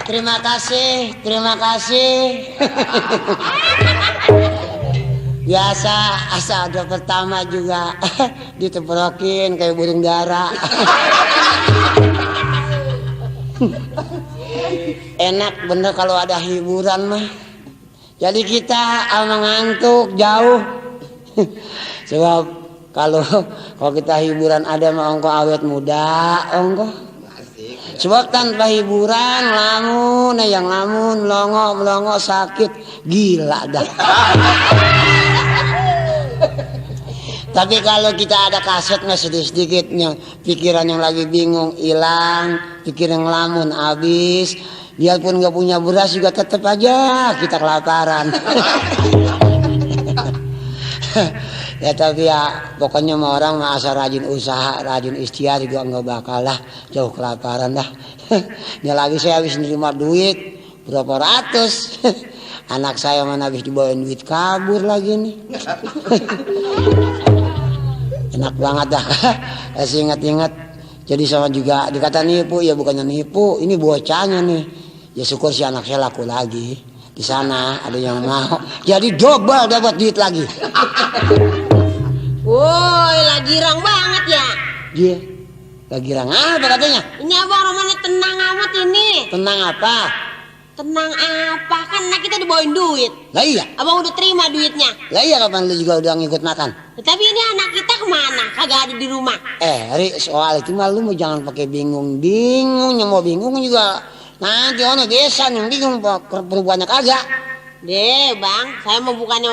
Terima kasih, terima kasih. Biasa asal ada pertama juga diteprokin kayak burung dara. Enak bener kalau ada hiburan mah. Jadi kita ngantuk jauh. Sebab kalau kita hiburan ada mah ongko awet muda ongko. Sebab tanpa hiburan lamun yang lamun melongo sakit gila dah. Tapi kalau kita ada kasetnya sedikit-sedikitnya, pikiran yang lagi bingung hilang, pikiran yang lamun habis, biarpun nggak punya beras juga tetap aja kita kelaparan. Ya tapi ya pokoknya mah orang mah asal rajin usaha, rajin ikhtiar juga nggak bakal lah jauh kelaparan dah. Ini lagi saya habis nerima duit berapa ratus. Anak saya mana habis dibawain duit kabur lagi nih. Enak banget dah. Saya ingat-ingat. Jadi sama juga dikata nipu, ya bukannya nipu, ini bocahnya nih. Ya syukur si anak saya laku lagi. Di sana ada yang mau. Jadi double dapat duit lagi. Woi, lagi girang banget ya. Iya. Lagi girang apa katanya? Ini abang romannya tenang amat ini. Tenang apa? Tenang apa? Kan anak kita dibawain duit. Lah iya. Abang udah terima duitnya. Lah iya kapan lu juga udah ngikut makan? Tapi ini anak kita kemana? Kagak ada di rumah. Ri, soal itu mah lu mau jangan pakai bingung-bingung. Yang mau bingung juga nanti ono desa yang bingung perubahannya kagak. Deh bang, saya mau bukannya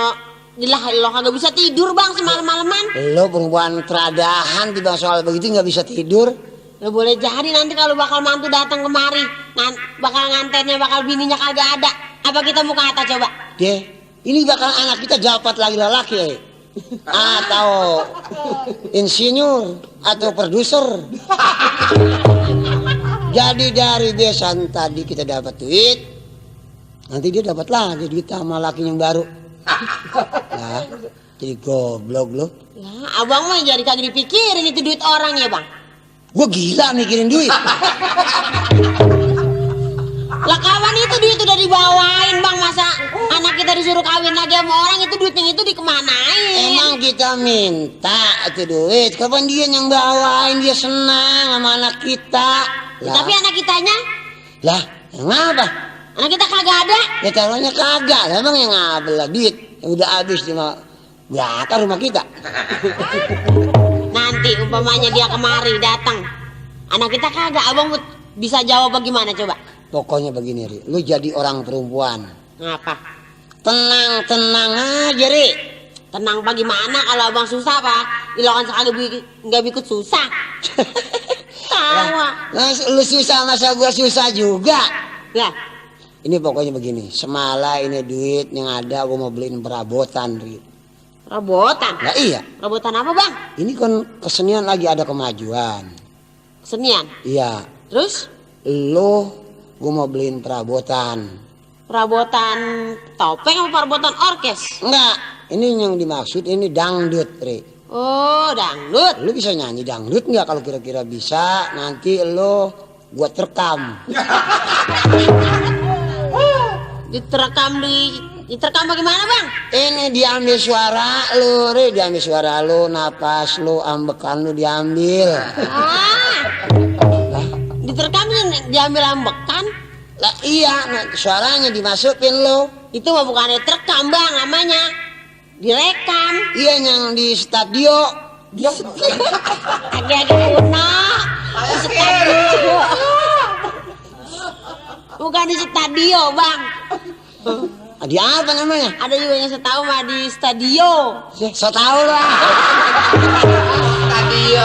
lo kagak bisa tidur bang semalam-malaman. Lo perubahan teradahan di bang soal begitu nggak bisa tidur. Lo boleh jadi nanti kalau bakal mantu datang kemari, bakal ngantennya, bakal bininya kagak ada. Apa kita mau kata coba? Deh, ini bakal anak kita dapat lagi laki ya. Atau insinyur atau produser. Jadi dari besan tadi kita dapat duit, nanti dia dapat lagi duit sama laki yang baru. Nah, jadi goblok lo. Lah, abang mah jadi kagak dipikirin itu duit orang ya bang. Gue gila mikirin duit. Lah kawan itu duit udah dibawain bang, masa anak kita disuruh kawin lagi sama orang itu duitnya itu dikemanain? Emang kita minta itu duit, kapan dia yang bawain, dia senang sama anak kita. Lah. Tapi anak kitanya? Lah, yang apa? Anak kita kagak ada? Ya taruhnya kagak, emang yang ngabel lah duit yang udah habis di belakang rumah kita. Nanti umpamanya dia kemari datang, anak kita kagak, abang bisa jawab bagaimana coba? Pokoknya begini Ri, lu jadi orang perempuan. Ngapa? Tenang aja Ri. Tenang bagaimana kalau abang susah pak? Ilokan sekali nggak ikut susah. Tawa. Nah, lu susah masa gua susah juga. Ya. Ini pokoknya begini, semala ini duit yang ada gua mau beliin perabotan Ri. Perabotan? Nah iya. Perabotan apa bang? Ini kan kesenian lagi ada kemajuan. Kesenian? Iya. Terus? Gue mau beliin perabotan. Perabotan topeng apa perabotan orkes? Enggak, ini yang dimaksud ini dangdut, Ri. Oh, dangdut. Lu bisa nyanyi dangdut nggak? Kalau kira-kira bisa, nanti gua terekam. Diterekam bagaimana bang? Ini diambil suara lu, Ri. Diambil suara lu, napas lu, ambekan lu diambil. Diterekam diambil ambekan? Lah iya, suaranya dimasukin lo. Itu mah bukan diterekam bang namanya. Direkam. Iya yang di studio. Agak-agak kuno. Di studio. Bukan di studio bang. Di apa namanya? Ada juga yang saya tahu mah di studio. Saya tahu lah. Studio.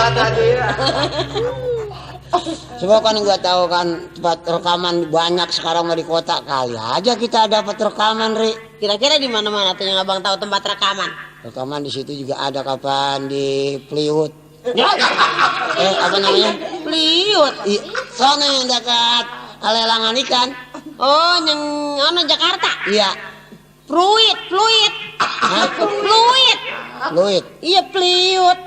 Sebab kan gua tahu kan tempat rekaman banyak sekarang di kota, kali aja kita dapat rekaman, Ri. Kira-kira di mana-mana tuh yang abang tahu tempat rekaman? Rekaman di situ juga ada kapan di Pliut. Apa namanya? Pliut. Sana yang dekat Lelangan ikan. Oh, yang Jakarta. Iya. Fluid. Hah? Fluid. Fluid. Iya, Pliut.